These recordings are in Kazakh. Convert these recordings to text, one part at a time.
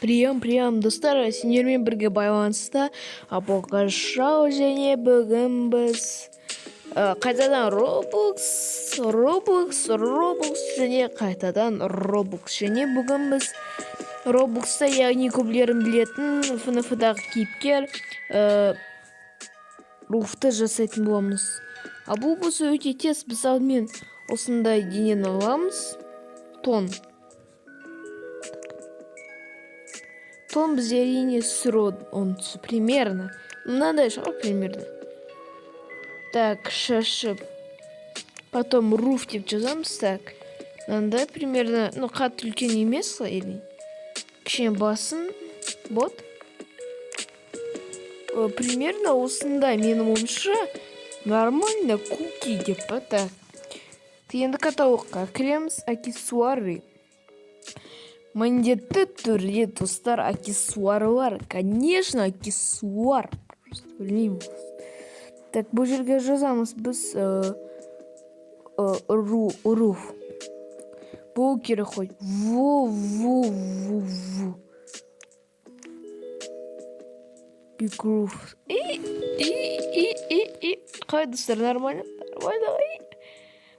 Прием, прием, достар, сендермен бірге байланыста Абоға және бүгін біз қайтадан Roblox, Roblox, Roblox және қайтадан Roblox. Және бүгін біз Robloxта, яғни көбілерің білетін FNF-дағы кейіпкер Руфты жасайтын боламыз. А бұл болса өте тез, біз алдымен осындай денені аламыз. Тон. Тон бізде, әрине, сүр, оның түсі примерно. Мынандай шығар примерно. Так, шашы. Потом Руф деп жазамыз. Так. Мынандай примерно, ну, қатты үлкен емес қой, или кішкене басын. Вот. Примерно осындай, менің ойымша, нормально куки деп па. Так. Енді каталогқа кіреміз, аксессуары. Міндетті түрде, достар, аксессуарлар. Конечно, аксессуар. Просто білмеймін. Так, бұл жерге жазамыз біз Руф. Болу керек қой. Ву, ву, ву, ву. Big Roof. И, и, и, и, и. Қалай, достар, нормально? Нормально.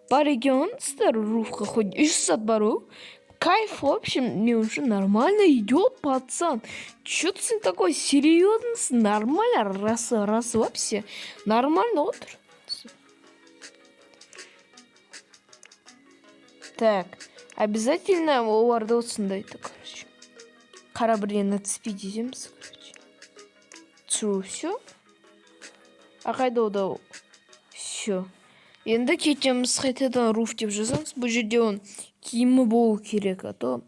Бар екен ғой, достар, Руфқа хоть 3 сағат бар ғой. Кайф, в общем, мне уже нормально идет, пацан. Чё ты такой серьезный? Нормально, раз, раз вообще. Нормально отыр. Так, обязательно оларды осындай, короче. Қара бірден нацепить етеміз, короче. True, все. А қайда ода? Все. Енді кетеміз, қайтадан Руф деп жазамыз. Бұл жерде оның киімі болу керек, а то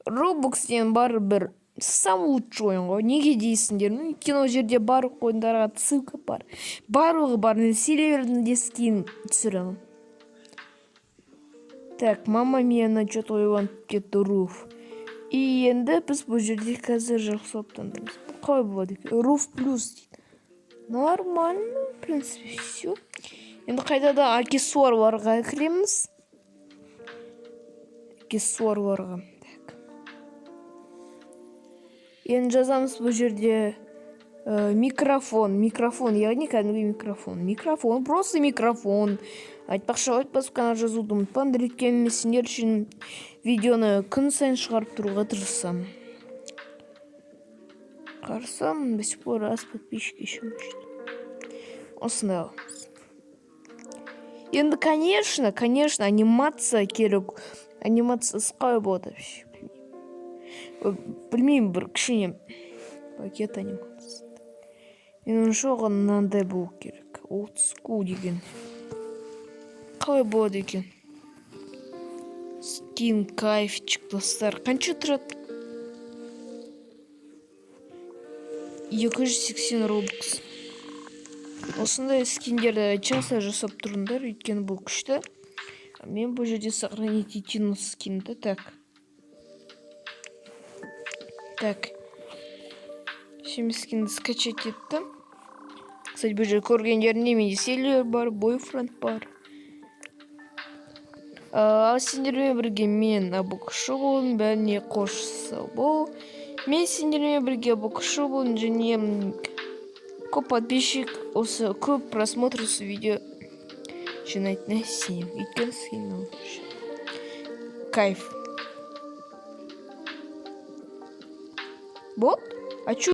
Roblox деген бар бір самый лучший ойын ғой. Неге дейсіңдер? Ну, өйткені ол жерде барлық ойындарға ссылка бар. Барлығы бар. Мен сервердің де скин түсіремін. Так, мама мені что-то ойланып кетті, Руф. И енді біз бұл жерде қазір жақсылап таңдаймыз. Бұл қалай болады екен? Руф плюс дейді. Нормально, в принципе, все. Енді қайтадан аксессуарларға кіреміз. Аксессуарларға. Так. Енді жазамыз бұл жерде микрофон, микрофон, яғни кәдімгі микрофон. Микрофон, просто микрофон. Айтпақшы, лайк басып канал жазуды ұмытпаңдар, өйткені мен сендер үшін видеоны күн сайын шығарып тұруға тырысамын. Қарасам, до сих пор аз подписчик еще может. Осындай аламыз. Енді, конечно, конечно, анимация керек. Анимациясы қалай болады вообще? Білмеймін, бір кішкене пакет анимациясы. Менің ойымша, оған мынандай болу керек. Old school деген. Қалай болады екен? Скин кайфчик, достар. Қанша тұрады? 280 робукс. Осындай скиндерді часто жасап тұрыңдар, өйткені бұл күшті. Мен бұл жерде сохранить етейін осы скинді. Так. Так. Şimdi скинді скачать еттім. Кстати, бұл жерде көргендеріңдей, менде селлер бар, бойфренд бар. Ал сендермен бірге мен Абукшы болдым, бәріне қош сау бол. Мен сендермен бірге Абукшы болдым және көп подписчик, осы көп просмотр осы видео жинайтынына сенемін. Өйткені скин вообще кайф. Вот. А чё?